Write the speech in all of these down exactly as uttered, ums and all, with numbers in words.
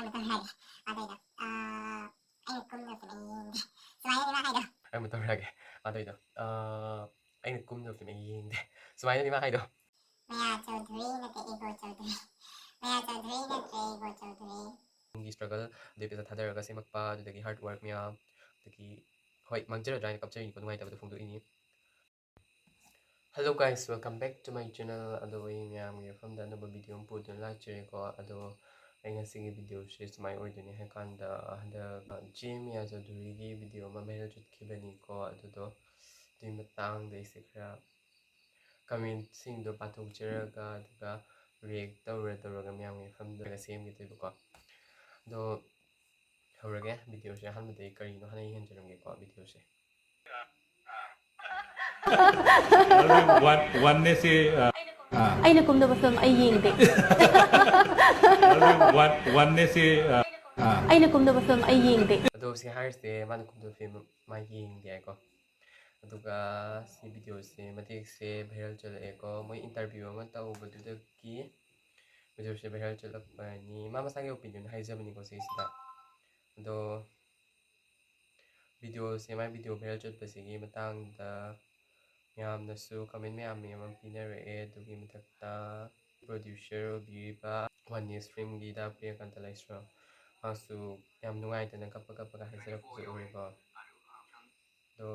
ꯃꯇꯝ ꯍꯥꯏꯔꯒꯦ꯫ ꯑꯗꯩꯗ ꯑꯩꯅ ꯀꯨꯝꯗꯕ ꯐꯤꯂꯝ ꯌꯦꯡꯗꯦ꯫ ꯁꯨꯃꯥꯏꯅꯗꯤ ꯃꯥ ꯍꯥꯏꯗꯣ꯫ ꯑꯩ ꯃꯇꯝ ꯍꯥꯏꯔꯒꯦ꯫ ꯑꯗꯩꯗ ꯑꯩꯅ ꯀꯨꯝꯗꯕ ꯐꯤꯂꯝ ꯌꯦꯡꯗꯦ꯫ ꯁꯨꯃꯥꯏꯅꯗꯤ ꯃꯥ ꯍꯥꯏꯗꯣ꯫ ꯃꯌꯥ ꯆꯧꯙꯨꯔꯤ ꯅꯠꯇꯦ, ꯏꯒꯣ ꯆꯧꯙꯨꯔꯤ꯫ ꯃꯌꯥ ꯆꯧꯙꯨꯔꯤ ꯅꯠꯇ꯭ꯔꯦ, ꯏꯒꯣ ꯆꯧꯙꯨꯔꯤ꯫ ꯒꯤ ꯁ꯭ꯇ꯭ꯔꯒꯜ, ꯑꯗꯩ ꯄꯩꯁꯥ ꯊꯥꯗꯔꯒ ꯁꯦꯝꯃꯛꯄ, ꯑꯗꯨꯗꯒꯤ ꯍꯥꯔꯗ ꯋꯥꯔꯛ ꯃꯌꯥꯝ, ꯑꯗꯒꯤ ꯍꯣꯏ, ꯃꯥꯡꯖꯔꯗ꯭ꯔꯥ ꯍꯥꯏꯅ ꯀꯞꯆꯔꯤꯅꯤꯀꯣ, ꯅꯨꯡꯉꯥꯏꯇꯕꯗꯣ ꯐꯣꯡꯗꯣꯛꯏꯅꯤ꯫ Hello guys, welcome back to my channel. ꯑꯗꯣ ꯑꯩ ꯃꯌꯥꯝꯒꯤ ꯃꯐꯝꯗ ꯑꯅꯧꯕ ꯚꯤꯗꯤꯑꯣ ꯑꯃ ꯄꯨꯗꯨꯅ ꯂꯥꯛꯆꯔꯦꯀꯣ꯫ ꯑꯗꯣ ꯑꯩ ꯉꯁꯤꯒꯤ ꯚꯤꯗꯤꯑꯣꯁꯦ ꯁꯨꯃꯥꯏꯅ ꯑꯣꯏꯗꯣꯏꯅꯦ ꯍꯥꯏ ꯀꯥꯟꯗ, ꯍꯟꯗꯛ ꯆꯦ ꯃꯤꯌꯥ ꯆꯧꯙꯨꯔꯤꯒꯤ ꯚꯤꯗꯤꯑꯣ ꯑꯃ ꯚꯥꯏꯔꯦꯜ ꯆꯠꯈꯤꯕꯅꯤꯀꯣ꯫ ꯑꯗꯨꯗꯣ ꯑꯗꯨꯒꯤ ꯃꯇꯥꯡꯗ ꯑꯩꯁꯦ ꯈꯔ ꯀꯃꯦꯟꯁꯤꯡꯗꯣ ꯄꯥꯊꯣꯛꯆꯔꯒ, ꯑꯗꯨꯒ ꯔꯤꯌꯦꯛ ꯇꯧꯔ ꯇꯧꯔꯒ ꯃꯌꯥꯝꯒꯤ ꯃꯐꯝꯗ ꯁꯦꯝꯒꯦ ꯇꯧꯕꯀꯣ꯫ ꯑꯗꯣ ꯍꯧꯔꯒꯦ꯫ ꯚꯤꯗꯤꯑꯣꯁꯦ ꯑꯍꯥꯟꯕꯗ ꯑꯩ ꯀꯔꯤꯅꯣ ꯍꯥꯟꯅ ꯌꯦꯡꯍꯟꯖꯔꯝꯒꯦꯀꯣ ꯚꯤꯗꯤꯑꯣꯁꯦ꯫ ꯑꯗꯨ ꯋꯥꯟ ꯋꯥꯟꯅꯦꯁꯤ ꯑ, ꯑ, ꯑꯩꯅ ꯀꯨꯝꯗꯕ ꯐꯤꯂꯝ ꯑꯩ ꯌꯦꯡꯗꯦ꯫ ꯑꯗꯨ ꯋꯥꯟ ꯋꯥꯟꯅꯦꯁꯤ ꯑ, ꯑ, ꯑꯩꯅ ꯀꯨꯝꯗꯕ ꯐꯤꯂꯝ ꯑꯩ ꯌꯦꯡꯗꯦ꯫ ꯑꯗꯣ ꯁꯤ ꯍꯥꯏꯔꯤꯁꯦ ꯃꯥꯅ ꯀꯨꯝꯗꯕ ꯐꯤꯂꯝ ꯃꯥ ꯌꯦꯡꯗꯦ ꯍꯥꯏꯀꯣ꯫ ꯑꯗꯨꯒ ꯁꯤ ꯚꯤꯗꯤꯑꯣꯁꯦ ꯃꯇꯦꯛꯁꯦ ꯚꯥꯏꯔꯦꯜ ꯆꯠꯂꯛꯑꯦꯀꯣ꯫ ꯃꯣꯏ ꯏꯟꯇꯔꯚ꯭ꯌꯨ ꯑꯃ ꯇꯧꯕꯗꯨꯗꯒꯤ ꯚꯤꯗꯤꯑꯣꯁꯦ ꯚꯥꯏꯔꯦꯜ ꯆꯠꯂꯛꯄꯅꯤ꯫ ꯃꯥ ꯃꯁꯥꯒꯤ ꯑꯣꯄꯤꯅꯤꯌꯟ ꯍꯥꯏꯖꯕꯅꯤꯀꯣ ꯁꯤꯁꯤꯗ꯫ ꯑꯗꯣ ꯚꯤꯗꯤꯑꯣꯁꯦ, ꯃꯥꯏ ꯚꯤꯗꯤꯑꯣ ꯚꯥꯏꯔꯦꯜ ꯆꯠꯄꯁꯤꯒꯤ ꯃꯇꯥꯡꯗ ꯃꯌꯥꯝꯅꯁꯨ ꯀꯃꯦꯟ ꯃꯌꯥꯝ ꯃꯌꯥꯝ ꯑꯃ ꯄꯤꯅꯔꯛꯑꯦ꯫ ꯑꯗꯨꯒꯤ ꯃꯊꯛꯇ ꯄ꯭ꯔꯣꯗ꯭ꯌꯨꯁꯔ ꯑꯣꯏꯕꯤꯔꯤꯕ ꯋꯥꯟ ꯅꯦꯁ ꯐꯤꯂꯝꯒꯤꯗ ꯄ꯭ꯔꯤꯌꯥꯀꯥꯟꯇ ꯂꯩꯁ꯭ꯔꯣ, ꯃꯥꯁꯨ ꯌꯥꯝ ꯅꯨꯡꯉꯥꯏꯇꯅ ꯀꯞꯄ ꯀꯞꯄꯒ ꯍꯥꯏꯖꯔꯛꯄꯁꯨ ꯎꯔꯦꯀꯣ꯫ ꯑꯗꯣ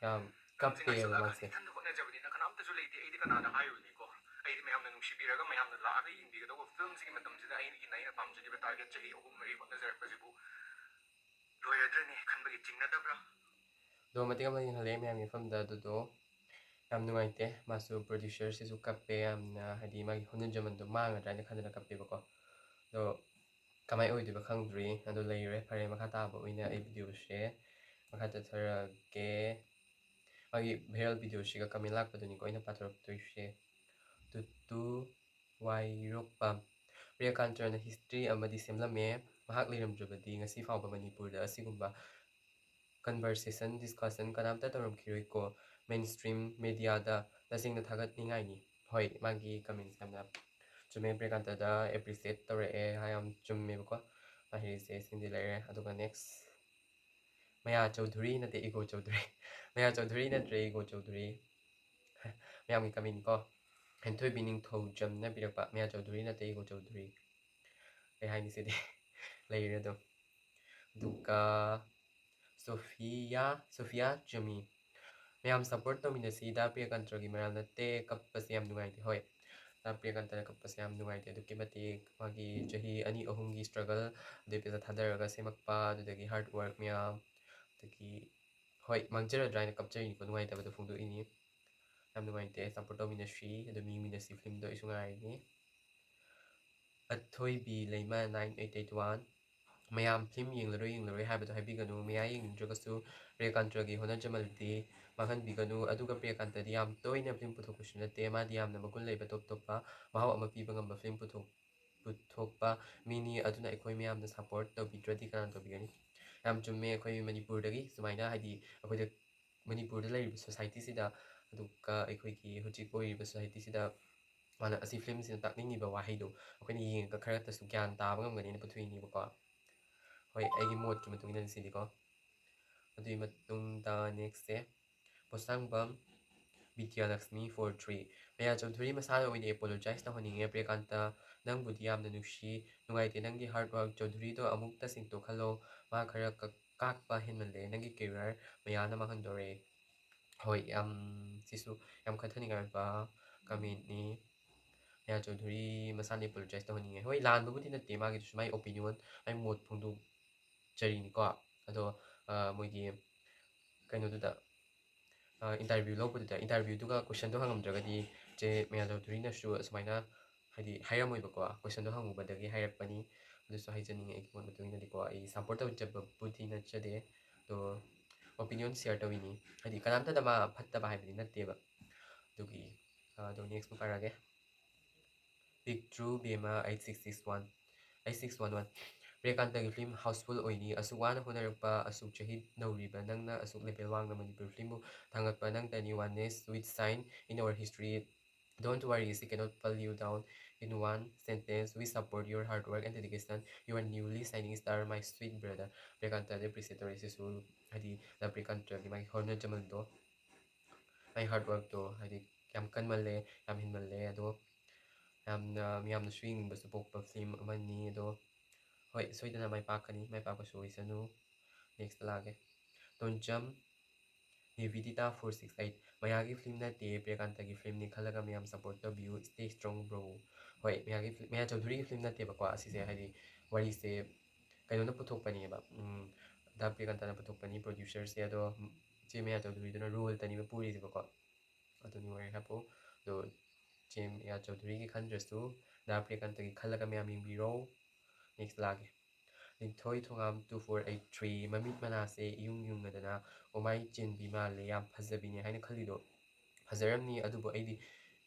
ꯌꯥꯝ ꯀꯞꯄꯦꯕ ꯃꯥꯁꯦ꯫ ꯏꯊꯟꯗ ꯍꯣꯠꯅꯖꯕꯅꯤꯅ ꯀꯅꯥꯝꯇꯁꯨ ꯂꯩꯇꯦ, ꯑꯩꯗꯤ ꯀꯅꯥꯗ ꯍꯥꯏꯔꯨꯅꯤꯀꯣ? ꯑꯩꯗꯤ ꯃꯌꯥꯝꯅ ꯅꯨꯡꯁꯤꯕꯤꯔꯒ ꯃꯌꯥꯝꯅ ꯂꯥꯛꯑꯒ ꯌꯦꯡꯕꯤꯒꯗꯧꯕ ꯐꯤꯂꯝꯁꯤꯒꯤ ꯃꯇꯝꯁꯤꯗ ꯑꯩꯒꯤꯅ ꯑꯩꯅ ꯄꯥꯝꯖꯈꯤꯕ ꯇꯥꯔꯒꯦꯠ ꯆꯍꯤ ꯑꯍꯨꯝ ꯃꯔꯤ ꯍꯣꯠꯅꯖꯔꯛꯄꯁꯤꯕꯨ ꯂꯣꯏꯔꯗ꯭ꯔꯅꯦ ꯈꯟꯕꯒꯤ ꯆꯤꯡꯅꯗꯕ꯭ꯔꯥ? ꯑꯗꯣ ꯃꯇꯦꯛ ꯑꯃ ꯌꯦꯡꯍꯜꯂꯦ ꯃꯌꯥꯝꯒꯤ ꯃꯐꯝꯗ꯫ ꯑꯗꯨꯗꯣ ꯌꯥꯝ ꯅꯨꯡꯉꯥꯏꯇꯦ꯫ ꯃꯥꯁꯨ ꯄ꯭ꯔꯣꯗ꯭ꯌꯨꯁꯔꯁꯤꯁꯨ ꯀꯞꯄꯦ ꯌꯥꯝꯅ, ꯍꯥꯏꯗꯤ ꯃꯥꯒꯤ ꯍꯣꯠꯅꯖꯃꯟꯗꯣ ꯃꯥꯡꯒꯗ꯭ꯔꯥ ꯍꯥꯏꯅ ꯈꯟꯗꯅ ꯀꯞꯄꯦꯕꯀꯣ꯫ ꯑꯗꯣ ꯀꯃꯥꯏꯅ ꯑꯣꯏꯗꯣꯏꯕ ꯈꯪꯗ꯭ꯔꯤ꯫ ꯑꯗꯣ ꯂꯩꯔꯦ, ꯐꯔꯦ, ꯃꯈꯥ ꯇꯥꯕ ꯑꯣꯏꯅ ꯑꯩ ꯚꯤꯗꯤꯑꯣꯁꯦ ꯃꯈꯥ ꯆꯠꯊꯔꯛꯑꯒꯦ꯫ ꯃꯥꯒꯤ ꯚꯥꯏꯔꯦꯜ ꯚꯤꯗꯤꯑꯣꯁꯤꯒ ꯀꯃꯦꯟ ꯂꯥꯛꯄꯗꯨꯅꯤꯀꯣ ꯑꯩꯅ ꯄꯥꯊꯣꯔꯛꯇꯣꯏꯁꯦ꯫ ꯇꯨꯇꯨ ꯋꯥꯏꯔꯣꯛꯄꯝ ꯄ꯭ꯔꯤꯌꯥꯀꯥꯟꯇꯅ ꯍꯤꯁꯇ꯭ꯔꯤ ꯑꯃꯗꯤ ꯁꯦꯝꯂꯝꯃꯦ꯫ ꯃꯍꯥꯛ ꯂꯩꯔꯝꯗ꯭ꯔꯕꯗꯤ ꯉꯁꯤ ꯐꯥꯎꯕ ꯃꯅꯤꯄꯨꯔꯗ ꯑꯁꯤꯒꯨꯝꯕ ꯀꯟꯚꯔꯁꯦꯁꯟ, ꯗꯤꯁꯀꯁꯟ ꯀꯅꯥꯝꯇ ꯇꯧꯔꯝꯈꯤꯔꯣꯏꯀꯣ꯫ ꯃꯦꯟ ꯁ꯭ꯇ꯭ꯔꯤꯝ ꯃꯦꯗꯤꯌꯥꯗ ꯇꯁꯦꯡꯅ ꯊꯥꯒꯠꯅꯤꯡꯉꯥꯏꯅꯤ꯫ ꯍꯣꯏ, ꯃꯥꯒꯤ ꯀꯃꯦꯟꯁꯦ ꯌꯥꯝꯅ ꯆꯨꯝꯃꯦ, ꯄ꯭ꯔꯤꯌꯥꯀꯥꯟꯇꯗ ꯑꯦꯄ꯭ꯔꯤꯁꯤꯌꯦꯠ ꯇꯧꯔꯛꯑꯦ ꯍꯥꯏ, ꯌꯥꯝ ꯆꯨꯝꯃꯦꯕꯀꯣ꯫ ꯃꯥ ꯍꯩꯔꯤꯁꯦ ꯁꯤꯃꯗꯤ ꯂꯩꯔꯦ꯫ ꯑꯗꯨꯒ ꯅꯦꯛꯁ, ꯃꯌꯥ ꯆꯧꯙꯨꯔꯤ ꯅꯠꯇꯦ, ꯏꯒꯣ ꯆꯧꯙꯨꯔꯤ꯫ ꯃꯌꯥ ꯆꯧꯙꯨꯔꯤ ꯅꯠꯇ꯭ꯔꯦ, ꯏꯒꯣ ꯆꯧꯙꯨꯔꯤ꯫ ꯃꯌꯥꯝꯒꯤ ꯀꯃꯦꯟꯅꯤꯀꯣ꯫ ꯍꯦꯟꯊꯣꯏꯕꯤ ꯅꯤꯡꯊꯧꯖꯝꯅ ꯄꯤꯔꯛꯄ, ꯃꯌꯥ ꯆꯧꯙꯨꯔꯤ ꯅꯠꯇꯦ, ꯏꯒꯣ ꯆꯧꯙꯨꯔꯤ꯫ ꯀꯩ ꯍꯥꯏꯅꯤ ꯁꯤꯗꯤ? ꯂꯩꯔꯦ ꯑꯗꯨꯝ꯫ ꯑꯗꯨꯒ ꯁꯣꯐꯤꯌꯥ, ꯁꯣꯐꯤꯌꯥ ꯆꯃꯤ꯫ ꯃꯌꯥꯝ ꯁꯞꯄꯣꯔꯠ ꯇꯧꯃꯤꯟꯅꯁꯤ꯫ ꯗꯥ ꯄ꯭ꯔꯤꯌꯥꯀꯥꯟꯇꯒꯤ ꯃꯔꯝ ꯅꯠꯇꯦ, ꯀꯞꯄꯁꯦ ꯌꯥꯝ ꯅꯨꯡꯉꯥꯏꯇꯦ꯫ ꯍꯣꯏ, ꯗꯥ ꯄ꯭ꯔꯤꯌꯥꯀꯥꯟꯇꯅ ꯀꯞꯄꯁꯦ ꯌꯥꯝ ꯅꯨꯡꯉꯥꯏꯇꯦ꯫ ꯑꯗꯨꯛꯀꯤ ꯃꯇꯤꯛ ꯃꯥꯒꯤ ꯆꯍꯤ ꯑꯅꯤ ꯑꯍꯨꯝꯒꯤ ꯁ꯭ꯇ꯭ꯔꯒꯜ, ꯑꯗꯩ ꯄꯩꯁꯥ ꯊꯥꯗꯔꯒ ꯁꯦꯝꯃꯛꯄ, ꯑꯗꯨꯗꯒꯤ ꯍꯥꯔꯗ ꯋꯥꯔꯛ ꯃꯌꯥꯝ, ꯑꯗꯒꯤ ꯍꯣꯏ, ꯃꯥꯡꯖꯔꯗ꯭ꯔꯥ ꯍꯥꯏꯅ ꯀꯞꯆꯔꯤꯅꯤꯀꯣ, ꯅꯨꯡꯉꯥꯏꯇꯕꯗꯣ ꯐꯣꯡꯗꯣꯛꯏꯅꯤ꯫ ꯌꯥꯝ ꯅꯨꯡꯉꯥꯏꯇꯦ꯫ ꯁꯞꯄꯣꯔꯠ ꯇꯧꯃꯤꯟꯅꯁꯤ, ꯑꯗꯨꯝ ꯌꯦꯡꯃꯤꯟꯅꯁꯤ ꯐꯤꯂꯝꯗꯣ, ꯑꯩꯁꯨ ꯉꯥꯏꯔꯤꯅꯤ꯫ ꯑꯊꯣꯏꯕꯤ ꯂꯩꯃ nine eight eight one꯫ ꯃꯌꯥꯝ ꯐꯤꯂꯝ ꯌꯦꯡꯂꯔꯣꯏ, ꯌꯦꯡꯂꯔꯣꯏ ꯍꯥꯏꯕꯗꯣ ꯍꯥꯏꯕꯤꯒꯅꯨ꯫ ꯃꯌꯥ ꯌꯦꯡꯅꯤꯡꯗ꯭ꯔꯒꯁꯨ ꯄ꯭ꯔꯤꯌꯥꯀꯥꯟꯇꯒꯤ ꯍꯣꯠꯅꯖꯃꯜꯗꯤ ꯃꯥꯡꯍꯟꯕꯤꯒꯅꯨ꯫ ꯑꯗꯨꯒ ꯄ꯭ꯔꯤꯌꯥꯀꯥꯟꯇꯗꯤ ꯌꯥꯝ ꯇꯣꯏꯅ ꯐꯤꯂꯝ ꯄꯨꯊꯣꯛꯄꯁꯨ ꯅꯠꯇꯦ꯫ ꯃꯥꯗꯤ ꯌꯥꯝꯅ ꯃꯒꯨꯟ ꯂꯩꯕ, ꯇꯣꯞ ꯇꯣꯞꯄ ꯃꯍꯥꯎ ꯑꯃ ꯄꯤꯕ ꯉꯝꯕ ꯐꯤꯂꯝ ꯄꯨꯊꯣꯛ-, ꯄꯨꯊꯣꯛꯄ ꯃꯤꯅꯤ꯫ ꯑꯗꯨꯅ ꯑꯩꯈꯣꯏ ꯃꯌꯥꯝꯅ ꯁꯞꯄꯣꯔꯠ ꯇꯧꯕꯤꯗ꯭ꯔꯗꯤ ꯀꯅꯥꯅ ꯇꯧꯕꯤꯒꯅꯤ? ꯌꯥꯝ ꯆꯨꯝꯃꯦ꯫ ꯑꯩꯈꯣꯏ ꯃꯅꯤꯄꯨꯔꯗꯒꯤ ꯁꯨꯃꯥꯏꯅ, ꯍꯥꯏꯗꯤ, ꯑꯩꯈꯣꯏꯗ, ꯃꯅꯤꯄꯨꯔꯗ ꯂꯩꯔꯤꯕ ꯁꯣꯁꯥꯏꯇꯤꯁꯤꯗ, ꯑꯗꯨꯒ ꯑꯩꯈꯣꯏꯒꯤ ꯍꯧꯖꯤꯛ ꯑꯣꯏꯔꯤꯕ ꯁꯣꯁꯥꯏꯇꯤꯁꯤꯗ ꯃꯥꯅ ꯑꯁꯤ ꯐꯤꯂꯝꯁꯤꯅ ꯇꯥꯛꯅꯤꯡꯉꯤꯕ ꯋꯥꯍꯩꯗꯣ ꯑꯩꯈꯣꯏꯅ ꯌꯦꯡꯉꯒ ꯈꯔꯇꯁꯨ ꯒ꯭ꯌꯥꯟ ꯇꯥꯕ ꯉꯝꯒꯅꯤꯅ ꯄꯨꯊꯣꯛꯏꯅꯦꯕꯀꯣ꯫ ꯍꯣꯏ, ꯑꯩꯒꯤ ꯃꯣꯠꯀꯤ ꯃꯇꯨꯡ ꯏꯟꯅ ꯁꯤꯗꯤꯀꯣ꯫ ꯑꯗꯨꯒꯤ ꯃꯇꯨꯡꯗ ꯅꯦꯛꯁꯁꯦ ꯄꯣꯁꯥꯡꯕꯝ ꯕꯤꯗ꯭ꯌꯥꯂꯛꯁꯃꯤ four three꯫ ꯃꯌꯥ ꯆꯧꯙꯨꯔꯤ ꯃꯁꯥꯅ ꯑꯣꯏꯅ ꯑꯦꯄꯣꯂꯣꯖꯥꯏꯁ ꯇꯧꯍꯟꯅꯤꯡꯉꯦ ꯄ꯭ꯔꯤꯌꯥꯀꯥꯟꯇ꯫ ꯅꯪꯕꯨꯗꯤ ꯌꯥꯝꯅ ꯅꯨꯡꯁꯤ꯫ ꯅꯨꯡꯉꯥꯏꯇꯦ ꯅꯪꯒꯤ ꯍꯥꯔꯗ ꯋꯥꯔꯛ꯫ ꯆꯧꯙꯨꯔꯤꯗꯣ ꯑꯃꯨꯛꯇ ꯁꯦꯡꯇꯣꯛꯍꯜꯂꯣ꯫ ꯃꯥ ꯈꯔ ꯀ-, ꯀꯥꯛꯄ ꯍꯦꯟꯃꯜꯂꯦ꯫ ꯅꯪꯒꯤ ꯀꯦꯔꯤꯌꯔ ꯃꯌꯥꯅ ꯃꯥꯡꯍꯟꯗꯣꯔꯦ꯫ ꯍꯣꯏ, ꯌꯥꯝ, ꯁꯤꯁꯨ ꯌꯥꯝ ꯈꯟꯊꯅꯤꯡꯉꯥꯏ ꯑꯣꯏꯕ ꯀꯃꯦꯟꯅꯤ꯫ ꯃꯌꯥ ꯆꯧꯙꯨꯔꯤ ꯃꯁꯥꯅ ꯑꯦꯄꯣꯂꯣꯖꯥꯏꯁ ꯇꯧꯍꯟꯅꯤꯡꯉꯦ꯫ ꯍꯣꯏ, ꯂꯥꯟꯕꯕꯨꯗꯤ ꯅꯠꯇꯦ, ꯃꯥꯒꯤꯗꯨꯁꯨ ꯃꯥꯒꯤ ꯑꯣꯄꯤꯅꯤꯌꯟ, ꯃꯥꯒꯤ ꯃꯣꯠ ꯐꯣꯡꯗꯣꯛꯆꯔꯤꯅꯤꯀꯣ꯫ ꯑꯗꯣ, ꯑ, ꯃꯣꯏꯒꯤ ꯀꯩꯅꯣꯗꯨꯗ, ꯑ, ꯏꯟꯇꯔꯚ꯭ꯌꯨ ꯂꯧꯕꯗꯨꯗ, ꯏꯟꯇꯔꯚ꯭ꯌꯨꯗꯨꯒ ꯀꯣꯏꯁꯟꯗꯣ ꯍꯪꯉꯝꯗ꯭ꯔꯒꯗꯤ ꯆꯦ ꯃꯌꯥ ꯆꯧꯙꯨꯔꯤꯅꯁꯨ ꯑꯁꯨꯃꯥꯏꯅ, ꯍꯥꯏꯗꯤ, ꯍꯥꯏꯔꯝꯃꯣꯏꯕꯀꯣ꯫ ꯀꯣꯏꯁꯟꯗꯣ ꯍꯪꯉꯨꯕꯗꯒꯤ ꯍꯥꯏꯔꯛꯄꯅꯤ꯫ ꯑꯗꯨꯁꯨ ꯍꯥꯏꯖꯅꯤꯡꯉꯦ꯫ ꯑꯩꯒꯤ ꯃꯣꯠ ꯃꯇꯨꯡ ꯏꯟꯅꯗꯤꯀꯣ, ꯑꯩ ꯁꯞꯄꯣꯔꯠ ꯇꯧꯖꯕꯕꯨꯗꯤ ꯅꯠꯆꯗꯦ, ꯑꯗꯣ ꯑꯣꯄꯤꯅꯤꯌꯟ ꯁꯤꯌꯔ ꯇꯧꯔꯤꯅꯤ꯫ ꯍꯥꯏꯗꯤ, ꯀꯅꯥꯝꯇꯗ ꯃꯥ ꯐꯠꯇꯕ ꯍꯥꯏꯕꯗꯤ ꯅꯠꯇꯦꯕ꯫ ꯑꯗꯨꯒꯤ, ꯑ, ꯑꯗꯣ ꯅꯦꯛꯁ ꯑꯃ ꯄꯥꯔꯛꯑꯒꯦ꯫ ꯄꯤꯛꯇ꯭ꯔꯨ ꯕꯦꯝꯃ eight six six one, eight six one one꯫ ꯄ꯭ꯔꯤꯌꯥꯀꯥꯟꯇꯒꯤ ꯐꯤꯂꯝ ꯍꯥꯎꯁꯐꯨꯜ ꯑꯣꯏꯅꯤ꯫ ꯑꯁꯨꯛ ꯋꯥꯅ ꯍꯣꯠꯅꯔꯛꯄ, ꯑꯁꯨꯛ ꯆꯍꯤ ꯅꯧꯔꯤꯕ ꯅꯪꯅ, ꯑꯁꯨꯛ ꯂꯦꯚꯦꯜ ꯋꯥꯡꯅ Manipuri ꯐꯤꯂꯝꯕꯨ ꯊꯥꯡꯒꯠꯄ ꯅꯪꯇꯅꯤ꯫ One nest with shine in our history꯫ Don't worry, she cannot pull you down. In one sentence, we support your hard work and dedication. You are newly shining star, my sweet brother. ꯄ꯭ꯔꯤꯌꯥꯀꯥꯟꯇꯗ appreciate ꯇꯧꯔꯛꯏꯁꯤꯁꯨ, ꯍꯥꯏꯗꯤ ꯗ ꯄ꯭ꯔꯤꯌꯥꯀꯥꯟꯇꯒꯤ ꯃꯥꯒꯤ ꯍꯣꯠꯅꯖꯃꯟꯗꯣ, ꯃꯥꯒꯤ ꯍꯥꯔꯗ ꯋꯥꯔꯛꯇꯣ, ꯍꯥꯏꯗꯤ ꯌꯥꯝ ꯀꯟꯃꯜꯂꯦ, ꯌꯥꯝ ꯍꯦꯟꯃꯜꯂꯦ꯫ ꯑꯗꯣ ꯌꯥꯝꯅ ꯃꯤꯌꯥꯝꯅꯁꯨ ꯌꯦꯡꯅꯤꯡꯕꯁꯨ ꯄꯣꯛꯄ ꯐꯤꯂꯝ ꯑꯃꯅꯤ꯫ ꯑꯗꯣ ꯍꯣꯏ, ꯁꯣꯏꯗꯅ ꯃꯥꯏ ꯄꯥꯛꯀꯅꯤ, ꯃꯥꯏ ꯄꯥꯛꯄꯁꯨ ꯑꯣꯏꯁꯅꯨ꯫ ꯅꯦꯛꯁꯇ ꯂꯥꯛꯑꯒꯦ, ꯇꯣꯟꯖꯝ ꯅꯤꯕꯤꯗꯤꯇꯥ ꯐꯣꯔ ꯁꯤꯛꯁ ꯑꯩꯠ꯫ ꯃꯌꯥꯒꯤ ꯐꯤꯂꯝ ꯅꯠꯇꯦ, ꯄ꯭ꯔꯤꯌꯥꯀꯥꯟꯇꯒꯤ ꯐꯤꯂꯝꯅꯤ ꯈꯜꯂꯒ ꯃꯌꯥꯝ ꯁꯞꯄꯣꯔꯠ ꯇꯧꯕꯤꯌꯨ, stay strong bro꯫ ꯍꯣꯏ, ꯃꯌꯥꯒꯤ ꯐꯤꯂꯝ, ꯃꯌꯥ ꯆꯧꯙꯨꯔꯤꯒꯤ ꯐꯤꯂꯝ ꯅꯠꯇꯦꯕꯀꯣ ꯑꯁꯤꯁꯦ, ꯍꯥꯏꯗꯤ ꯋꯥꯔꯤꯁꯦ ꯀꯩꯅꯣꯅ ꯄꯨꯊꯣꯛꯄꯅꯦꯕ, ꯎꯝ, ꯗꯥ ꯄ꯭ꯔꯤꯌꯥꯀꯥꯟꯇꯅ ꯄꯨꯊꯣꯛꯄꯅꯤ, ꯄ꯭ꯔꯣꯗ꯭ꯌꯨꯁꯔꯁꯦ꯫ ꯑꯗꯣ ꯏꯆꯦ ꯃꯌꯥ ꯆꯧꯙꯨꯔꯤꯗꯨꯅ ꯔꯣꯜ ꯇꯅꯤꯕ ꯄꯨꯔꯤꯁꯦꯕꯀꯣ꯫ ꯑꯗꯨꯅꯤ ꯋꯥꯔꯤ ꯍꯥꯏꯕꯨ꯫ ꯑꯗꯣ ꯏꯆꯦ ꯃꯌꯥ ꯆꯧꯙꯨꯔꯤꯒꯤ ꯈꯟꯗ꯭ꯔꯁꯨ ꯗꯥ ꯄ꯭ꯔꯤꯌꯥꯀꯥꯟꯇꯒꯤ ꯈꯜꯂꯒ ꯃꯌꯥꯝ ꯌꯦꯡꯕꯤꯔꯣ꯫ ꯅꯦꯛꯁ ꯂꯥꯛꯑꯒꯦ, ꯂꯤꯟꯊꯣꯏ ꯊꯣꯉꯥꯝ ꯇꯨ ꯐꯣꯔ ꯑꯩꯠ ꯊ꯭ꯔꯤ꯫ ꯃꯃꯤꯠ ꯃꯅꯥꯁꯦ ꯏꯌꯨꯡ ꯌꯨꯡꯉꯗꯅ ꯑꯣꯃꯥꯏ ꯆꯦꯟꯕꯤ ꯃꯥꯜꯂꯦ, ꯌꯥꯝ ꯐꯖꯕꯤꯅꯦ ꯍꯥꯏꯅ ꯈꯜꯂꯤꯗꯣ ꯐꯖꯔꯝꯅꯤ, ꯑꯗꯨꯕꯨ ꯑꯩꯗꯤ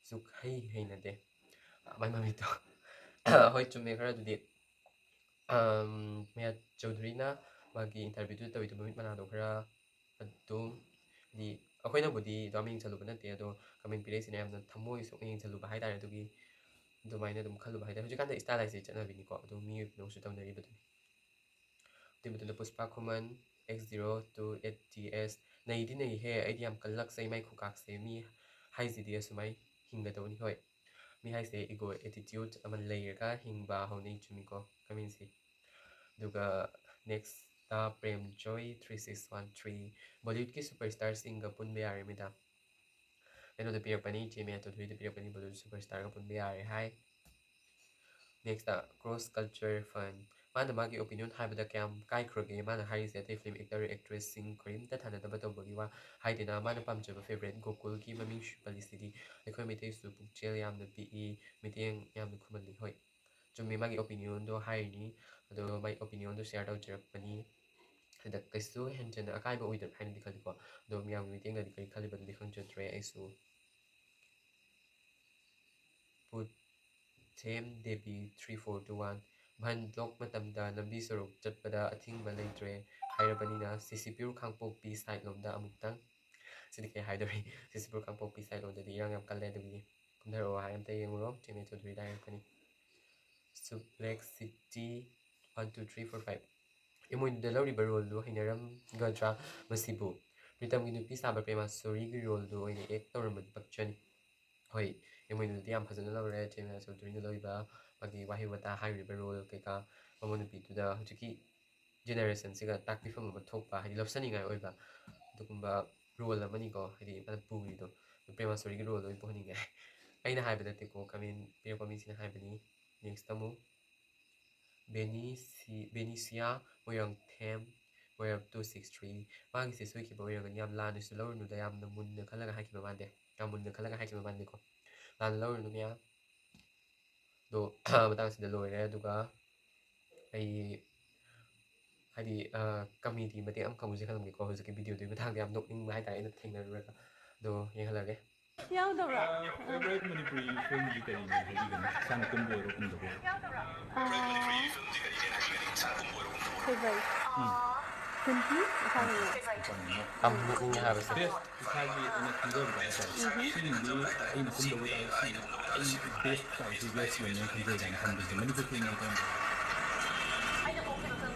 ꯁꯨꯛ ꯍꯩ ꯍꯩꯅꯗꯦ ꯃꯥꯏ ꯃꯃꯤꯠꯇꯣ꯫ ꯍꯣꯏ, ꯆꯨꯝꯃꯦ ꯈꯔ ꯑꯗꯨꯗꯤ꯫ ꯑꯝ, ꯃꯌꯥ ꯆꯧꯙꯨꯔꯤꯅ ꯃꯥꯒꯤ ꯏꯟꯇꯔꯚ꯭ꯌꯨꯗꯨꯗ ꯇꯧꯔꯤꯗꯣ ꯃꯃꯤꯠ ꯃꯅꯥꯗꯣ ꯈꯔ ꯑꯗꯨꯝ, ꯍꯥꯏꯗꯤ ꯑꯩꯈꯣꯏꯅꯕꯨꯗꯤ ꯑꯗꯨꯝ ꯌꯦꯡꯁꯜꯂꯨꯕ ꯅꯠꯇꯦ, ꯑꯗꯣ ꯀꯃꯦꯟ ꯄꯤꯔꯛꯏꯁꯤꯅ ꯌꯥꯝꯅ ꯊꯃꯣꯏ ꯁꯣꯛꯅ ꯌꯦꯡꯁꯜꯂꯨꯕ ꯍꯥꯏꯇꯥꯔꯦ꯫ ꯑꯗꯨꯒꯤ ꯑꯗꯨꯃꯥꯏꯅ ꯑꯗꯨꯝ ꯈꯜꯂꯨꯕ ꯍꯥꯏꯇꯥꯔꯦ꯫ ꯍꯧꯖꯤꯛꯀꯥꯟꯗ ꯏꯁꯇꯥꯏꯜ ꯍꯥꯏꯁꯦ ꯆꯠꯅꯕꯤꯅꯤꯀꯣ, ꯑꯗꯨ ꯃꯤ ꯑꯣꯏꯕꯅꯁꯨ ꯇꯧꯅꯔꯤꯕꯗꯨꯅꯤ꯫ ꯑꯗꯨꯒꯤ ꯃꯇꯨꯡꯗ ꯄꯨꯁꯄꯥ ꯈꯨꯃꯟ, X zero two eight T S꯫ ꯅꯩꯗꯤ ꯅꯩꯍꯦ, ꯑꯩꯗꯤ ꯌꯥꯝ ꯀꯜꯂꯛꯆꯩ ꯃꯥꯏ ꯈꯨꯀꯥꯛꯁꯦ꯫ ꯃꯤ ꯍꯥꯏꯁꯤꯗꯤ ꯑꯁꯨꯃꯥꯏ ꯍꯤꯡꯒꯗꯧꯅꯤ꯫ ꯍꯣꯏ, ꯃꯤ ꯍꯥꯏꯁꯦ ꯏꯒꯣ ꯑꯦꯇꯤꯇ꯭ꯌꯨꯠ ꯑꯃ ꯂꯩꯔꯒ ꯍꯤꯡꯕ ꯍꯧꯅꯩ, ꯆꯨꯝꯃꯤꯀꯣ ꯀꯃꯦꯟꯁꯤ꯫ ꯑꯗꯨꯒ next Prem Joy three six one three. ꯕꯣꯂꯤꯋꯨꯗꯀꯤ ꯁꯨꯄꯔ ꯁ꯭ꯇꯥꯔꯁꯤꯡꯒ ꯄꯨꯟꯕ ꯌꯥꯔꯦ ꯃꯦꯗꯥꯝ꯫ ꯀꯩꯅꯣꯗ ꯄꯤꯔꯛꯄꯅꯤ, ꯏꯆꯦ ꯃꯌꯥ ꯆꯧꯙꯨꯔꯤꯗ ꯄꯤꯔꯛꯄꯅꯤ, ꯕꯣꯂꯤꯋꯨꯗ ꯁꯨꯄꯔ ꯁ꯭ꯇꯥꯔꯒ ꯄꯨꯟꯕ ꯌꯥꯔꯦ ꯍꯥꯏ꯫ ꯅꯦꯛꯁꯇ ꯀ꯭ꯔꯣꯁ ꯀꯜꯆꯔ ꯐꯟ꯫ ꯃꯥꯅ ꯃꯥꯒꯤ ꯑꯣꯄꯤꯅꯤꯌꯟ ꯍꯥꯏꯕꯗ ꯀꯌꯥꯝ ꯀꯥꯏꯈ꯭ꯔꯒꯦ? ꯃꯥꯅ ꯍꯥꯏꯔꯤꯁꯦ ꯑꯇꯩ ꯐꯤꯂꯝ ꯑꯦꯛꯇꯔ ꯑꯦꯛꯇ꯭ꯔꯦꯁꯁꯤꯡ ꯀꯔꯤꯝꯇ ꯊꯥꯅꯗꯕ ꯇꯧꯕꯒꯤ ꯋꯥ ꯍꯥꯏꯗꯦꯅ꯫ ꯃꯥꯅ ꯄꯥꯝꯖꯕ ꯐꯦꯕꯔꯦꯠ ꯒꯣꯀꯨꯜꯒꯤ ꯃꯃꯤꯡꯁꯨ ꯄꯜꯂꯤꯁꯤꯗꯤ꯫ ꯑꯩꯈꯣꯏ ꯃꯩꯇꯩꯁꯨ ꯄꯨꯛꯆꯦꯜ ꯌꯥꯝꯅ ꯄꯤꯛꯏ, ꯃꯤꯠꯌꯦꯡ ꯌꯥꯝꯅ ꯈꯨꯝꯍꯜꯂꯤ꯫ ꯍꯣꯏ, ꯆꯨꯝꯃꯤ, ꯃꯥꯒꯤ ꯑꯣꯄꯤꯅꯤꯌꯟꯗꯣ ꯍꯥꯏꯔꯤꯅꯤ, ꯑꯗꯣ ꯃꯥꯒꯤ ꯑꯣꯄꯤꯅꯤꯌꯟꯗꯣ ꯁꯤꯌꯥꯔ ꯇꯧꯖꯔꯛꯄꯅꯤ꯫ ꯑꯗ ꯀꯩꯁꯨ ꯍꯦꯟꯖꯟꯅ ꯑꯀꯥꯏꯕ ꯑꯣꯏꯗꯕ꯭ꯔꯥ ꯍꯥꯏꯅꯗꯤ ꯈꯜꯂꯤꯀꯣ꯫ ꯑꯗꯣ ꯃꯌꯥꯝꯒꯤ ꯃꯤꯠꯌꯦꯡꯗꯗꯤ ꯀꯔꯤ ꯈꯜꯂꯤꯕꯗꯨꯗꯤ ꯈꯪꯖꯗ꯭ꯔꯦ ꯑꯩꯁꯨ꯫ Puthem Devi three four two one. One, block ꯃꯇꯝꯗ ꯂꯝꯕꯤ ꯁꯣꯔꯣꯛ ꯆꯠꯄꯗ ꯑꯊꯤꯡꯕ ꯂꯩꯇ꯭ꯔꯦ ꯍꯥꯏꯔꯕꯅꯤꯅ ꯁꯤꯁꯤꯄꯨꯔ ꯀꯥꯡꯄꯣꯛꯄꯤ ꯁꯥꯏꯠ ꯂꯣꯝꯗ ꯑꯃꯨꯛꯇꯪ꯫ ꯁꯤꯗꯤ ꯀꯩ ꯍꯥꯏꯗꯣꯔꯤ, ꯁꯤꯁꯤꯄꯨꯔ ꯀꯥꯡꯄꯣꯛꯄꯤ ꯁꯥꯏꯠ ꯂꯣꯝꯗꯗꯤ ꯏꯔꯥꯡ ꯌꯥꯝ ꯀꯜꯂꯦ ꯑꯗꯨꯒꯤ꯫ ꯀꯨꯝꯊꯔꯛꯑꯣ ꯍꯥꯏ ꯑꯝꯇ ꯌꯦꯡꯉꯨꯔꯣ꯫ ꯆꯦꯟꯅꯩ ꯆꯧꯙꯨꯔꯤ ꯗꯥꯏꯔꯦꯛꯇꯅꯤ꯫ Suplex city one two three four five. ꯏꯃꯣꯏꯅꯨꯗ ꯂꯧꯔꯤꯕ ꯔꯣꯜꯗꯨ ꯍꯩꯅꯔꯝꯒꯗ꯭ꯔꯥ ꯃꯁꯤꯕꯨ? ꯄ꯭ꯔꯤꯇꯝꯒꯤ ꯅꯨꯄꯤ ꯁꯥꯕ ꯄ꯭ꯔꯦꯃꯥꯁꯣꯔꯤꯒꯤ ꯔꯣꯜꯗꯨ ꯑꯣꯏꯅ ꯑꯦꯛ ꯇꯧꯔꯝꯕꯗꯤ ꯄꯛꯆꯅꯤ꯫ ꯍꯣꯏ, ꯏꯃꯣꯏꯅꯨꯗꯗꯤ ꯌꯥꯝ ꯐꯖꯅ ꯂꯧꯔꯦ ꯆꯦꯟꯅꯩ ꯆꯧꯙꯨꯔꯤꯅ ꯂꯧꯔꯤꯕ ꯃꯥꯒꯤ ꯋꯥꯍꯩ ꯋꯥꯇꯥ ꯍꯥꯏꯔꯤꯕ ꯔꯣꯜ ꯀꯩꯀꯥ ꯃꯃꯧ ꯅꯨꯄꯤꯗꯨꯗ ꯍꯧꯖꯤꯛꯀꯤ ꯖꯦꯅꯦꯔꯦꯁꯟꯁꯤꯒ ꯇꯥꯛꯄꯤꯐꯝ ꯑꯃ ꯊꯣꯛꯄ, ꯍꯥꯏꯗꯤ ꯂꯧꯁꯟꯅꯤꯡꯉꯥꯏ ꯑꯣꯏꯕ ꯑꯗꯨꯒꯨꯝꯕ ꯔꯣꯜ ꯑꯃꯅꯤꯀꯣ꯫ ꯍꯥꯏꯗꯤ ꯃꯥꯅ ꯄꯨꯔꯤꯗꯣ ꯄ꯭ꯔꯦꯃꯥꯁꯣꯔꯤꯒꯤ ꯔꯣꯜꯗꯣ ꯑꯣꯏꯅ ꯄꯨꯍꯟꯅꯤꯡꯉꯦ꯫ ꯑꯩꯅ ꯍꯥꯏꯕ ꯅꯠꯇꯦꯀꯣ, ꯀꯃꯦꯟ ꯄꯤꯔꯛꯄ ꯃꯤꯁꯤꯅ ꯍꯥꯏꯕꯅꯤ꯫ ꯅꯦꯛꯁꯇ ꯑꯃꯨꯛ ꯕꯦꯅꯤꯁꯤ ꯕꯦꯅꯤꯁꯤꯌꯥ ꯃꯣꯏꯔꯥꯡꯊꯦꯝ ꯃꯣꯏꯔꯥꯡ ꯇꯨ ꯁꯤꯛꯁ ꯊ꯭ꯔꯤ꯫ ꯃꯥꯒꯤꯁꯦ ꯁꯣꯏꯈꯤꯕ ꯑꯣꯏꯔꯝꯒꯅꯤ, ꯌꯥꯝ ꯂꯥꯟꯅꯁꯨ ꯂꯧꯔꯨꯅꯨꯗ, ꯌꯥꯝꯅ ꯃꯨꯟꯅ ꯈꯜꯂꯒ ꯍꯥꯏꯈꯤꯕ ꯃꯥꯟꯗꯦ꯫ ꯌꯥꯝ ꯃꯨꯟꯅ ꯈꯜꯂꯒ ꯍꯥꯏꯈꯤꯕ ꯃꯥꯟꯗꯦꯀꯣ꯫ ꯂꯥꯟꯅ ꯂꯧꯔꯨꯅꯨ ꯃꯌꯥꯝ꯫ ꯑꯗꯣ ꯃꯇꯥꯡꯁꯤꯗ ꯂꯣꯏꯔꯦ꯫ ꯑꯗꯨꯒ ꯑꯩ ꯍꯥꯏꯗꯤ ꯀꯃꯦꯗꯤ ꯃꯇꯦꯛ ꯑꯃ ꯀꯝꯄꯣꯖꯤꯁꯟ ꯈꯜꯂꯝꯒꯦꯀꯣ꯫ ꯍꯧꯖꯤꯛꯀꯤ ꯚꯤꯗꯤꯑꯣꯗꯨꯒꯤ ꯃꯇꯥꯡꯗ ꯌꯥꯝ ꯅꯣꯛꯅꯤꯡꯕ ꯍꯥꯏꯇꯥꯔꯦ ꯑꯩꯅ ꯊꯦꯡꯅꯔꯨꯔꯒ꯫ ꯑꯗꯣ ꯌꯦꯡꯍꯜꯂꯒꯦ꯫ ꯌꯥꯎꯗꯕ꯭ꯔꯥ? ꯐꯦꯕꯣꯔꯥꯏꯠ ꯃꯅꯤꯄꯨꯔꯤ ꯐꯤꯂꯝꯁꯤ ꯀꯔꯤꯅ ꯍꯥꯏꯕꯤꯒꯅꯤ? ꯏꯁꯥꯅ ꯀꯨꯝꯕ ꯑꯣꯏꯔꯣ ꯀꯨꯝꯗꯕ ꯑꯣꯏꯔꯣ? ꯐꯦꯕꯣꯔꯥꯏꯠ ꯀꯨꯟꯇꯤ ꯏꯁꯥꯒꯤꯅꯦ꯫ ꯌꯥꯝ ꯅꯣꯛꯅꯤꯡꯉꯦ ꯍꯥꯏꯕꯁꯦ꯫ ꯕꯦꯁ ꯏꯁꯥꯒꯤ ꯑꯣꯏꯅ ꯈꯟꯖꯕꯗ ꯍꯥꯏꯇꯥꯔꯦ ꯁꯤꯒꯤꯗꯤ ꯑꯩꯅ ꯀꯨꯝꯗꯕ ꯇꯥꯔꯦ ꯁꯤꯒꯤ ꯑꯩ ꯕꯦꯁ ꯇꯥꯔꯤꯁꯤ ꯕꯦꯁ ꯐꯤꯂꯝꯅꯦꯅ ꯈꯟꯖꯩ ꯀꯥꯏꯅ ꯈꯟꯕꯁꯦ ꯃꯅꯤꯄꯨꯔ ꯐꯤꯂꯝ ꯃꯇꯝꯗ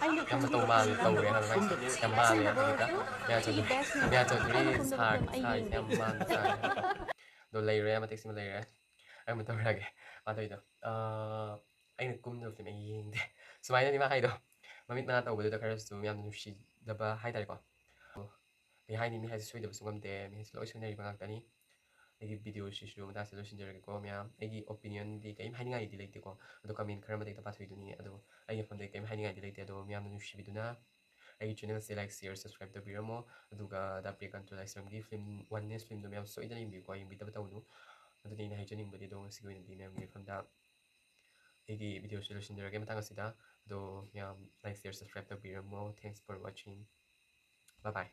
ꯑꯩꯅ ꯌꯥꯝ ꯃꯇꯧ ꯃꯥꯜꯂꯦ ꯇꯧꯔꯦ ꯍꯥꯏꯕ ꯅꯪꯁꯦ꯫ ꯌꯥꯝ ꯃꯥꯜꯂꯦ ꯍꯧꯖꯤꯛꯇ꯫ ꯃꯌꯥ ꯆꯧꯗ꯭ꯔꯤ ꯃꯌꯥ ꯆꯧꯗ꯭ꯔꯤ ꯁꯥꯔ ꯁꯥꯔꯤꯁꯦ ꯌꯥꯝ ꯃꯥꯟꯕ ꯆꯥꯔꯦ꯫ ꯑꯗꯣ ꯂꯩꯔꯦ ꯃꯇꯦꯛꯁꯤꯃ ꯂꯩꯔꯦ꯫ ꯑꯩ ꯑꯃ ꯇꯧꯔꯛꯑꯒꯦ꯫ ꯃꯥ ꯇꯧꯔꯤꯗꯣ ꯑꯩꯅ ꯀꯨꯝꯗꯕ ꯐꯤꯂꯝ ꯑꯩ ꯌꯦꯡꯗꯦ꯫ ꯁꯨꯃꯥꯏꯅꯗꯤ ꯃꯥ ꯍꯥꯏꯗꯣ ꯃꯃꯤꯠ ꯃꯅꯥ ꯇꯧꯕꯗꯨꯗ ꯈꯔꯁꯨ ꯌꯥꯝꯅ ꯅꯨꯡꯁꯤꯗꯕ ꯍꯥꯏꯇꯥꯔꯦꯀꯣ꯫ ꯀꯩ ꯍꯥꯏꯅꯤ, ꯃꯤ ꯍꯥꯏꯁꯦ ꯁꯣꯏꯗꯕꯁꯨ ꯉꯝꯗꯦ, ꯃꯤ ꯍꯥꯏꯁꯦ ꯂꯣꯏ ꯁꯣꯏꯅꯔꯤꯕ ꯉꯥꯛꯇꯅꯤ꯫ ꯑꯩꯒꯤ ꯚꯤꯗꯤꯑꯣꯁꯤꯁꯨ ꯃꯇꯥꯡꯁꯤꯗ ꯂꯣꯏꯁꯤꯟꯖꯔꯒꯦꯀꯣ ꯃꯌꯥꯝ꯫ ꯑꯩꯒꯤ ꯑꯣꯄꯤꯅꯤꯌꯟꯗꯤ ꯀꯔꯤꯝ ꯍꯥꯏꯅꯤꯡꯉꯥꯏꯗꯤ ꯂꯩꯇꯦꯀꯣ, ꯑꯗꯣ ꯀꯃꯦꯟ ꯈꯔ ꯃꯇꯦꯛꯇ ꯄꯥꯊꯣꯛꯏꯗꯨꯅꯤ꯫ ꯑꯗꯣ ꯑꯩꯒꯤ ꯃꯐꯝꯗ ꯀꯔꯤꯝ ꯍꯥꯏꯅꯤꯡꯉꯥꯏꯗꯤ ꯂꯩꯇꯦ꯫ ꯑꯗꯣ ꯃꯌꯥꯝꯅ ꯅꯨꯡꯁꯤꯕꯤꯗꯨꯅ ꯑꯩꯒꯤ ꯆꯦꯅꯦꯜꯁꯦ ꯂꯥꯏꯛ ꯁꯤꯌꯔ ꯁꯕꯁꯀ꯭ꯔꯥꯏꯕ ꯇꯧꯕꯤꯔꯝꯃꯣ꯫ ꯑꯗꯨꯒ ꯗꯥ ꯄ꯭ꯔꯤꯌꯥꯀꯥꯟꯇ ꯂꯥꯏꯁ꯭ꯔꯝꯒꯤ ꯐꯤꯂꯝ ꯋꯥꯟꯅꯦꯁ ꯐꯤꯂꯝꯗꯣ ꯃꯌꯥꯝ ꯁꯣꯏꯗꯅ ꯌꯦꯡꯕꯤꯌꯨꯀꯣ, ꯌꯦꯡꯕꯤꯗꯕ ꯇꯧꯅꯨ꯫ ꯑꯗꯨꯅꯤ ꯑꯩꯅ ꯍꯥꯏꯖꯅꯤꯡꯕꯗꯤ꯫ ꯑꯗꯣ ꯉꯁꯤꯒꯤ ꯑꯣꯏꯅꯗꯤ ꯃꯌꯥꯝꯒꯤ ꯃꯐꯝꯗ ꯑꯩꯒꯤ ꯚꯤꯗꯤꯑꯣꯁꯦ ꯂꯣꯏꯁꯤꯟꯖꯔꯒꯦ ꯃꯇꯥꯡ ꯑꯁꯤꯗ꯫ ꯑꯗꯣ ꯃꯌꯥꯝ ꯂꯥꯏꯛ ꯁꯤꯌꯔ ꯁꯕꯁꯀ꯭ꯔꯥꯏꯕ ꯇꯧꯕꯤꯔꯝꯃꯣ꯫ Thanks for watching. Bye bye.